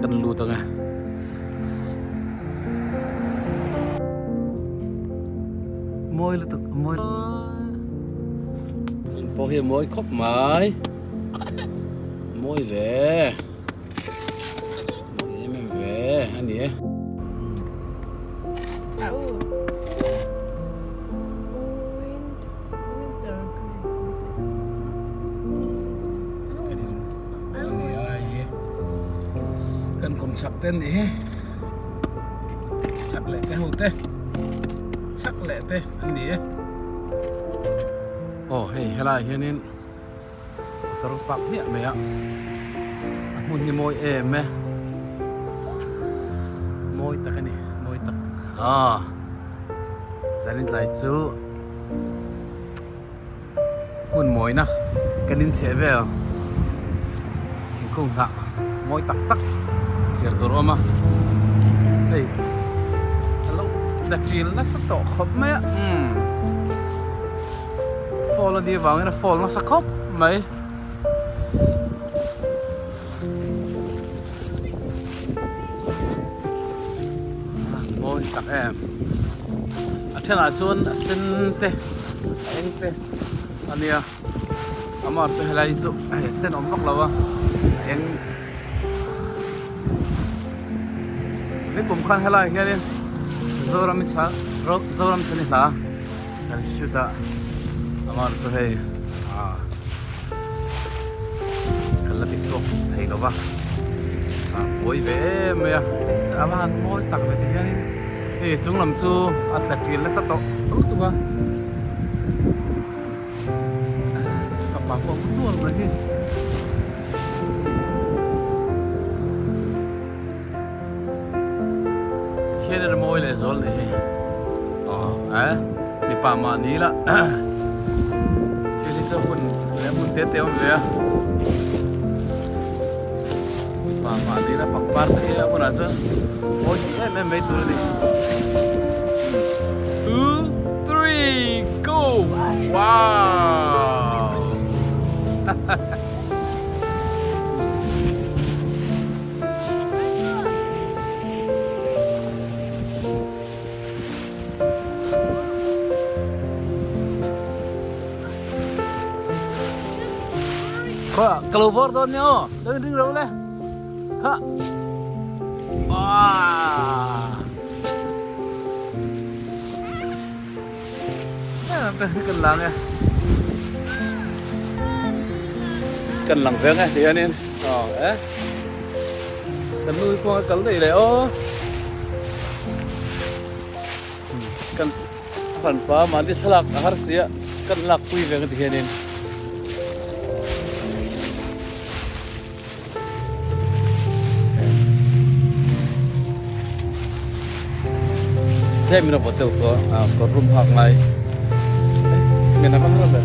kan lut ang e. Mawi lutuk a mawi. Hmun pawh hi a mawi khawp mai. Mawi ve. Mawi em em ve a ni e. Kan kum chak te nih hi chak leh te ho te chak leh te an ni e aw hei helai hianin motor park hmiah mai a a hmun hi mawi em e mawi tak a ni mawi tak ah zanin tlai chu hmun mawina kan inchheh vel thingkung hnah mawi tak tak thlir tur a awm a hei a lo la ṭil nasa tawh khawp mai a umm fall a nih avangin a fall nasa khawp mai. Mawi tak em a thenah chuan a sen te a eng te a nia amah chu helai chu a sen awm vak lo a a eng nikum khan helai hianin Zoram chha Zoram chhani hla kan shoot a amah chu hei ah kan la ti chhuak thei lo va ah buai ve em mai a a va han mawi tak ve ti hianin hei chung lam chu a tla ṭil nasa tawh lutuk a fapa pawh a tual mai hi. Hian in mawi leh zual nih hi aw eh mipa mahni la thil hi chu hun leh hmun te te a awm ve a mipa mahni la pangpar te hi a hunah chuan mawi ti em em mai tur a ni two three go wow Kha, ka lo vawr dawn nia aw, lo inring ro le. Kha. Wah. Kan lang e. Kan lang veng e ti hianin. Aw e. Kan nu hi khuang a kal daih leh aw. Kan hranpa mahni thlalak a har si a kan lak pui veng ti hianin. Tlem in a vawt deuh tawh a kawr rum hak ngai ngen a va har ber.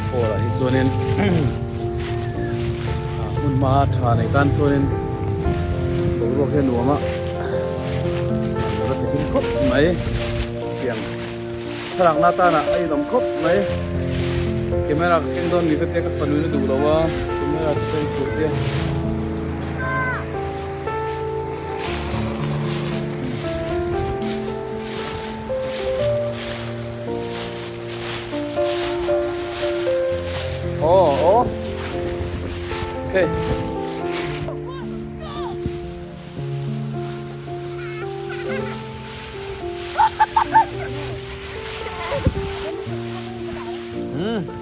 Pawl ah hi chuanin hmun hma tha nei tan chuanin boruak hi a nuam a a ti hlim khawp mai tiang thlalakna atana a inawm khawp mai camera ka keng dawn ni ka tia ka fanu in a duh lo a camera chu ka input te. Oh, oh. Okay.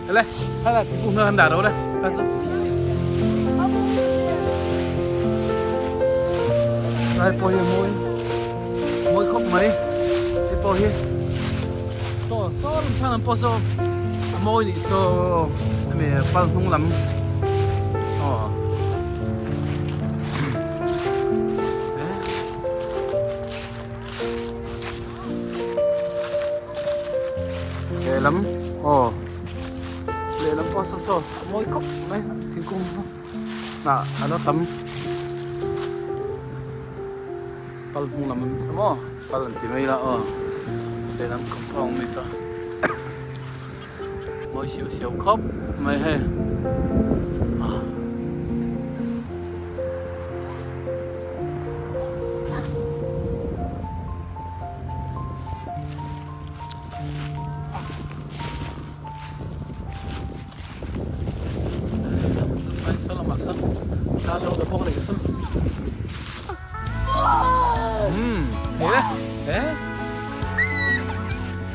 Le, hay là cũng hơn đã đâu đây. Đây, pawh hi a mawi mawi khawp mai hei pawh hi saw saw lam thlang lam pawh saw a mawi nih saw hemi pal hnung lam aw lehlam aw lehlam pawh saw saw a mawi khawp mai thingkung hnah a la tam. Pal hnung lam an sa maw pal an ti mai la aw lehlam compound mai sa. Mawi siau siau khawp mai hei.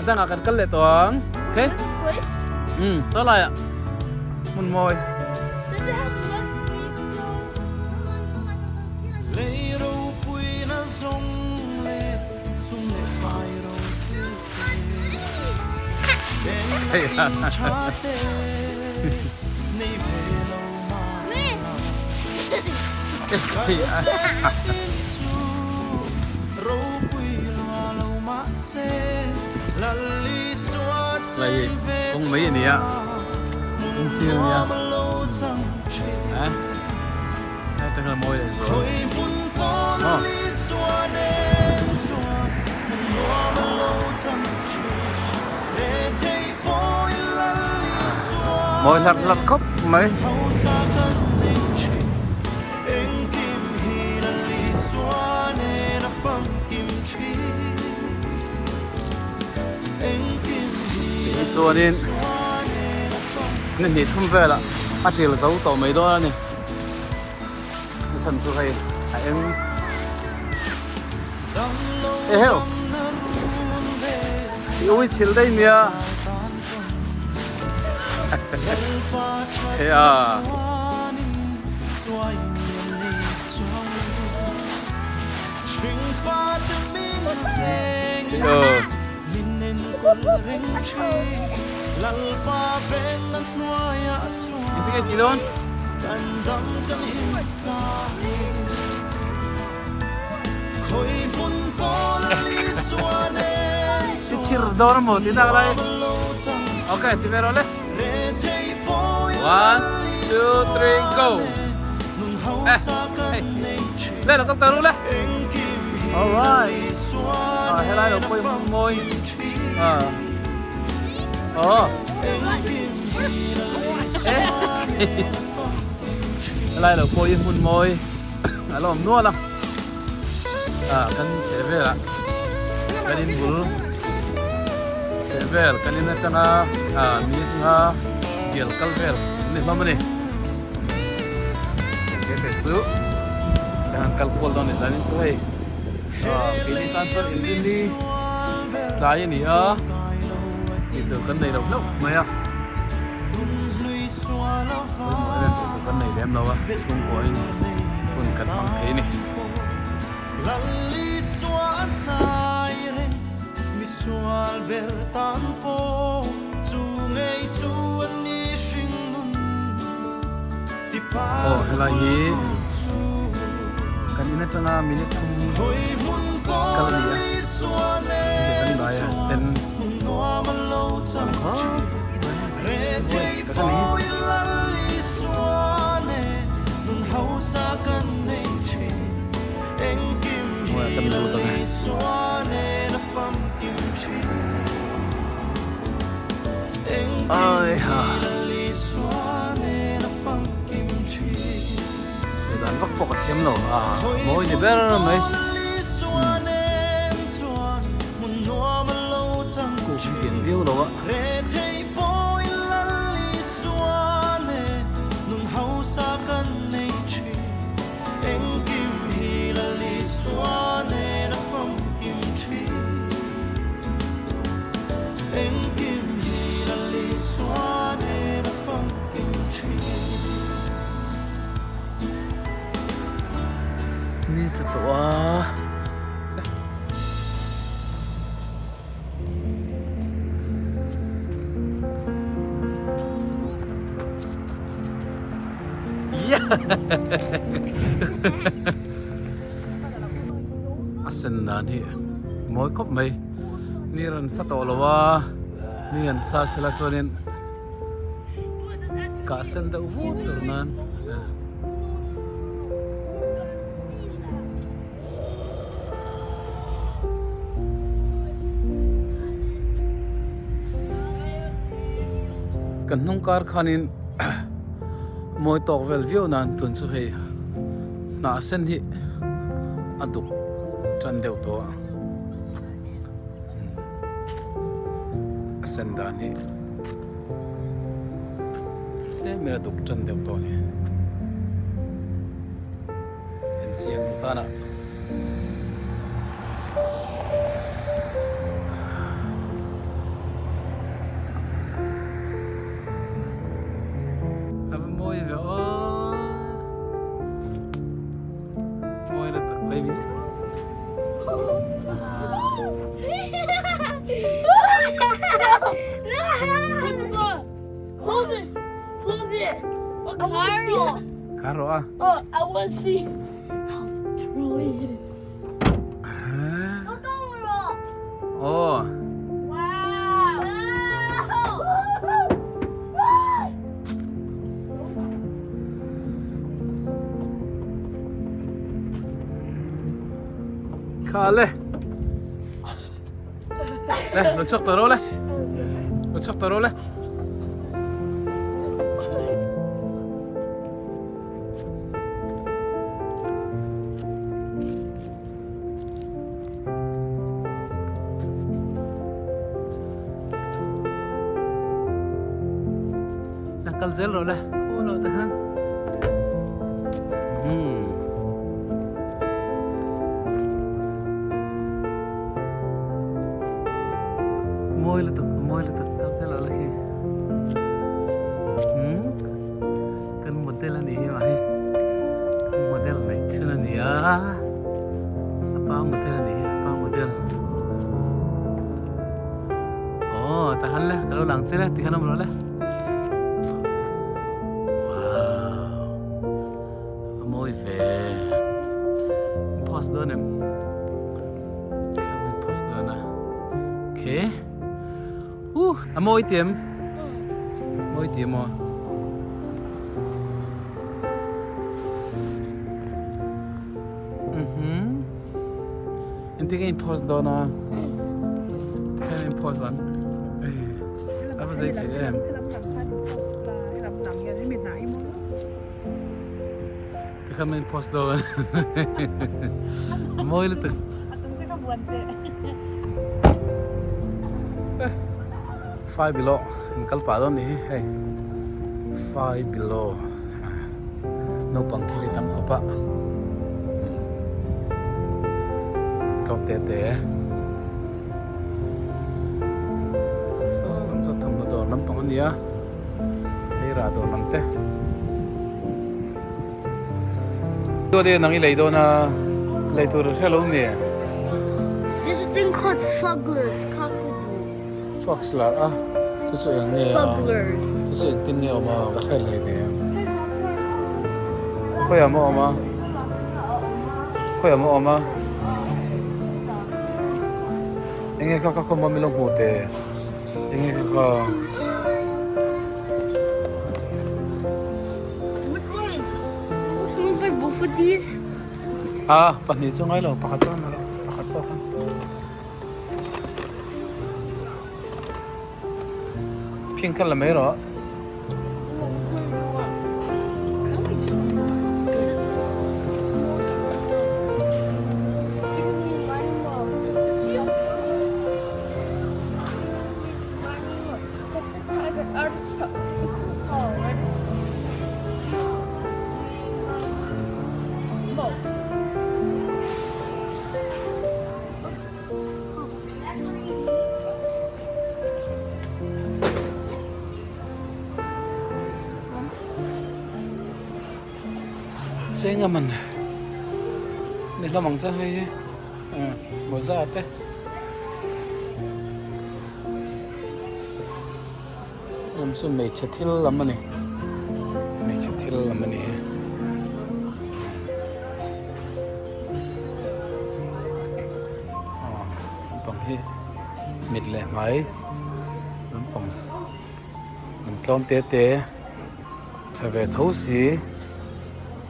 Dangah kan kal leh tawh ang. Okay? Saw laiah hmun mawi. Lai hi kawng mai a ni a kawng sir a ni a eh heta khan a mawi leh zual aw. Mawi hlarh hlarh khawp mai. Tih chuanin ni hnih thum velah a ṭil zo tawh mai dawn a ni. A chhan chu hei a eng eheu i ui chhilh daih nia hei a. Engtin nge tih dawn? Ti chhir dawn amaw tih nak lai. Ok, ti ve rawh le. One, two, three, go. Eh, hey. Le lo kal ta ru le. Alright. Ah, helai lo pawih mawi. Ah. Oh. Helai lo pawh hi hmun mawi a la awm nual a ah kan chheh velah kan in bul chheh vel kan in atanga ah minute nga bial kal vel an ni hlawm a ni he te chu kan han kal kual dawn ni zanin chu hei ah keini tan chuan inrinni tlai a ni a tih tur kan nei lo hlauh mai a. Pawimawh em em tih tur kan nei lem lo a, chhungkuain hun kan hmang thei a ni. Aw helai hi kan in atanga minute thum kal a ni a, hei kan dai a sen ang khawp mai. Tak a ni. Hmuh kan lut ang e. Ai ha. Sawi dan vak pawh ka thiam lo a mawi ni ber mai. Kuk hi pian viau lo a. Ni tla tawh a. A sen dan hi mawi khawp mai ni rawn sa tawh lo a ni an sa sela chuanin kah sen deuh vut tur nan. Kan hnung kar khanin mawi tawk vel viau nan tun chu hei hnah sen hi a duk tan deuh tawh a a sen dan hi tlem in a duk tan deuh tawh a ni enchiang duh tan ah. A va mawi ve aw mawi la tak mai min Close it! Close it! Khar rawh a. Oh, I want to see. Aw. Kha le. Le, lo chhuak tawh rawh le. Lo chhuak tawh rawh le. La kal zel rawh le khaw lo te khan umm mawi lutuk mawi lutuk kal zel rawh le khi umm. Kan model a nih hi mah hi kan model neih chhun a ni a a pa model a nih hi a pa model aw tah han le ka lo lang che le tikhan awm rawh le wow a mawi ve an post dawn em tikhan an post dawn a okay Uh, a mawi tiam. Mawi tiam aw. Mhm. Engtin nge in post dawn a? Tikhan in post ang. Eh, a va zei thei em. Tikhan in post dawn. Mawi lutuk. A chung te ka buan teh. Fai below in kal pah dawn ni hi hei fai below naupang thil hi tam khawp a tlawm te te saw lam chu thawmhnaw dawr lampang a ni a theirah dawr lam te Chuan nang i lei dawn a lei tur a hre lo mi? There's a thing called fugglers, Foxler a chu chu eng nge a? Fugglers. Chu chu engtin nge awm a ka hre hlei ve em? Khawiah maw awm a? Khawiah maw awm a? Enge kha kha khaw maw min lo hmuh teh? Enge kha kha? A pahnih chu ngai lo pakhat chuan a lo pakhat zawk a. Phing kha la mai rawh. Cheng a man ni hlawm ang chuan hei hi mawza te. Lam chu hmeichhe thil lam a ni hmeichhe thil lam a ni e aw lampang hi mit leh hmai lampang an tlawm te te tha ve tho si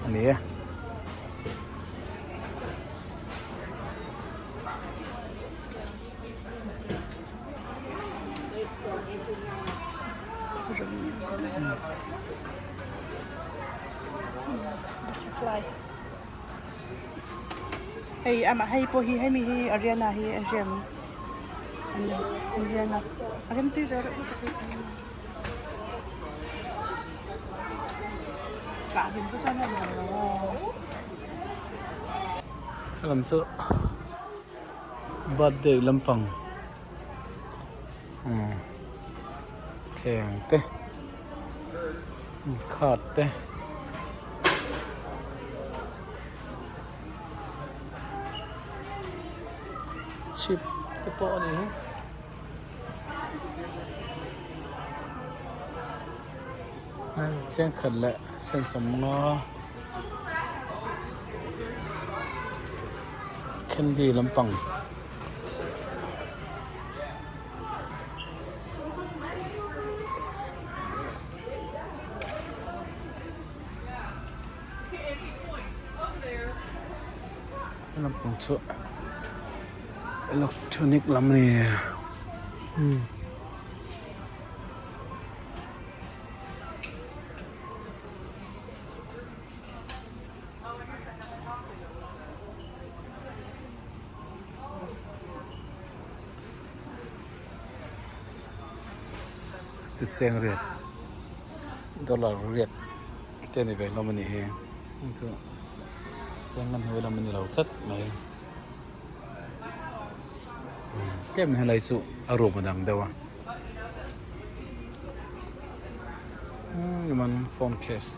a ni e. Butterfly. Hei amah hei pawh hi hemi hi Ariana hi a rem ani Ariana a rem tui ve reuh lutuk hi. Kah hlim te chuan a nuam lo aw. Helam chu birthday lampang umm thleng te card te. Chip te pawh a ni. Chengkhat leh sensawm nga candy lampang. Lampang chu electronic lam a ni. Chu cheng riat dollar riat te a ni ve hlawm a nih hi chu cheng a hnuai lam a ni lo tlat mai tlem helai chu a room a dang deuh a umm phone case.